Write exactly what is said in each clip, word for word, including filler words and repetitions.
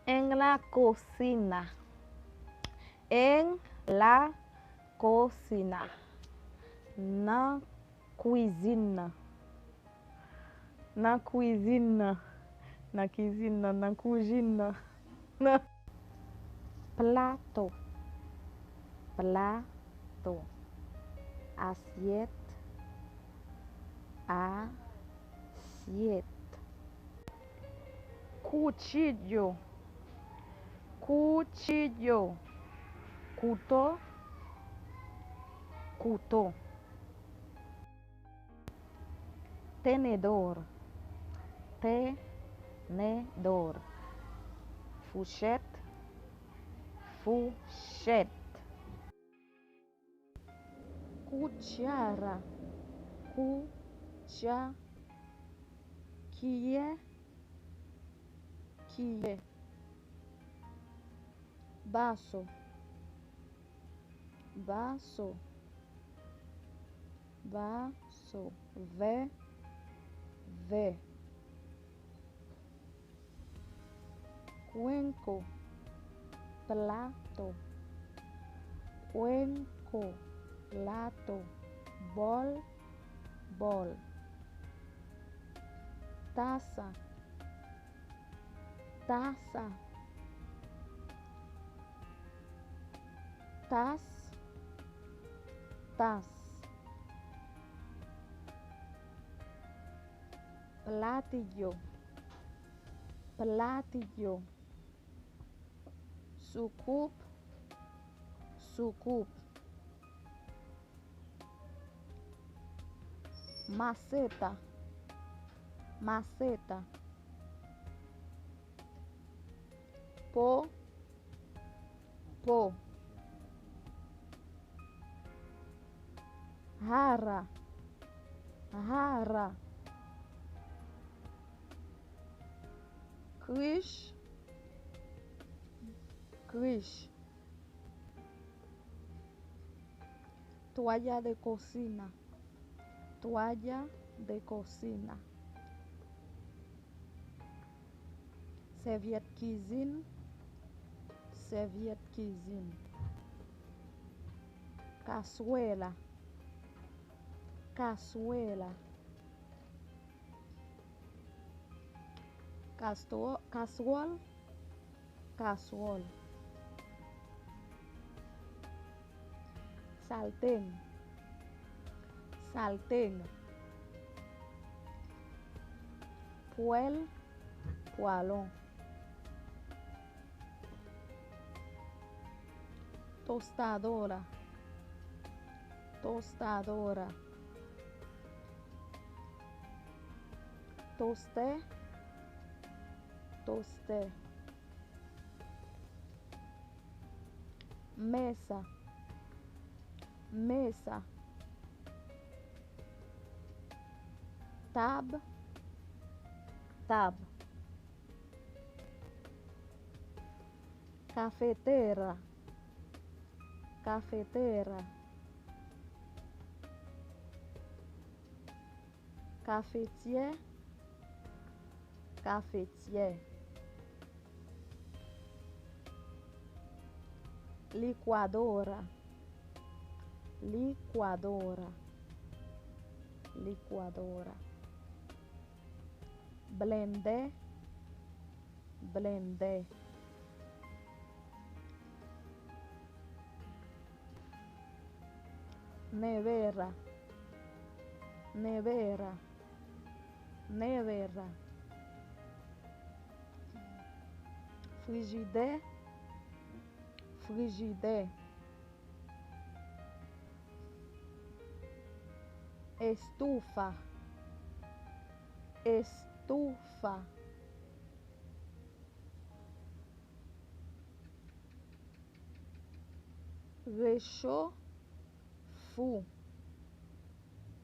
En la cocina. En la cocina. Nan kwizin nan. Nan kwizin nan. Nan kizin nan. Nan koujin nan. Nan. Plato. Plato. Asyèt. Asyèt. Cuchillo. Cuchillo. Kouto. Kouto. Tenedor. Tenedor. Fouchèt. Fouchèt. Cuchara. Cucha. Kiyè. Kiyè. Vaso. Vaso. Vaso. Vè. Vè. Cuenco. Plato. Cuenco. Plato. Bòl. Bòl. Taza. Taza. Tas. Tas. Platillo. Platillo. Soukoup. Soukoup. Maceta. Maceta. Po. Po. Jarra. Jarra. Krich. Krich. Toalla de cocina. Toalla de cocina. Sèvyèt kizin. Sèvyèt kizin. Kaswèla. Kaswèla. Kastwo-, kaswòl. Kaswòl. Salteng. Salteng. Pwèl. Pwalon. Tostadora. Tostadora. Tostè. Tostè. Mesa. Mesa. Tab. Tab. Cafetera. Cafetera. Cafetière. Cafetière. Licuadora. Licuadora. Licuadora. Blendè. Blendè. Nevera. Nevera. Nevera. Frijidè. Frijidè. Estufa. Estufa. Rechofou.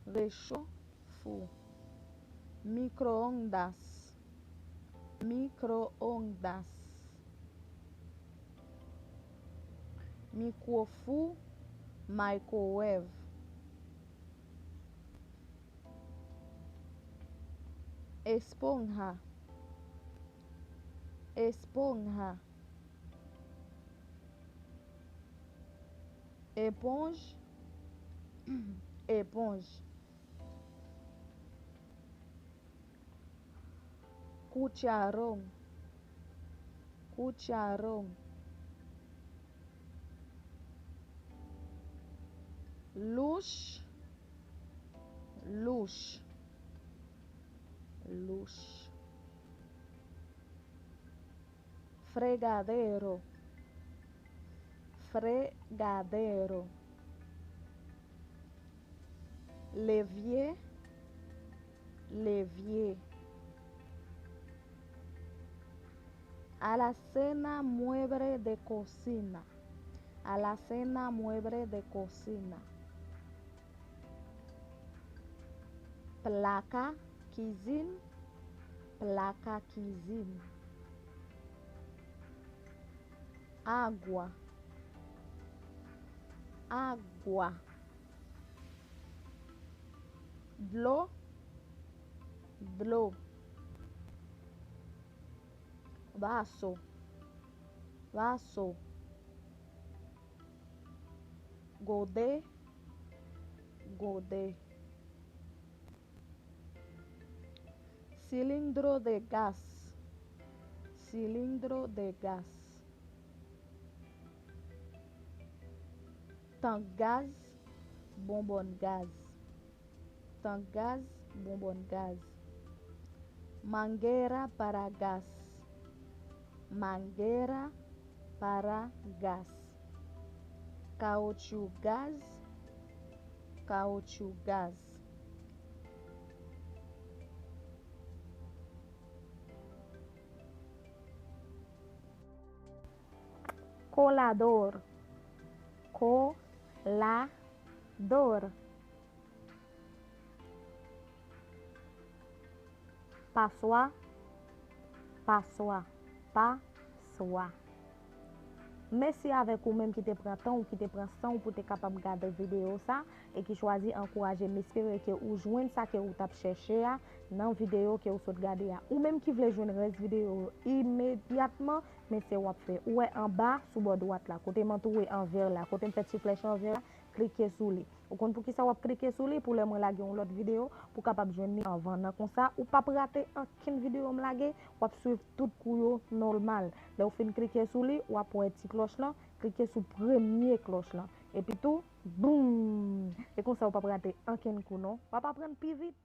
Rechofou. Mikroondas. Mikroondas. Mikwofou. Microwave. Esponja. Esponja. Eponj. Eponj. Cucharón. Cucharón. Louch. Louch. Louch. Fregadero. Fregadero. Levye. Levye. Alacena, mueble de cocina. Alacena, mueble de cocina. Plaka kizin. Plaka kizin. Agua. Agua. Dlo. Dlo. Vaso. Vaso. Gode. Gode. Cilindro de gas. Cilindro de gas. Tank gaz. Bonbòn gaz. Tank gaz. Bonbòn gaz. Manguera para gas. Manguera para gas. Caoutchouc gaz. Caoutchouc gaz. Colador. Colador. Paswa. Paswa. Paswa. Mèsi avèk ou menm ki te pran tan ou ki te pran san ou pou te kapab gade videyo sa e ki chwazi ankouraje m. M espere ke ou jwenn sa ke ou t ap chèche a nan videyo ke ou sot gade a. Ou menm ki vle jwenn rès videyo yo imedyatman, men se w ap fè. Ou wè anba sou bò dwat la, kote m antoure an vè la, kote m fè ti flèch an vè la, klike sou li. Ou konn poukisa w ap klike sou li? Pou lè mwen lage yon lòt videyo, pou w kapab jwenn li anvan. Nan konsa, ou p ap rate ankenn videyo m lage, w ap swiv tout kou yo nòmal. Lè w fin klike sou li, w ap wè ti klòch lan, klike sou premye klòch lan. Epi tou, boum! E konsa, ou p ap rate ankenn kou non. W ap aprann pi vit.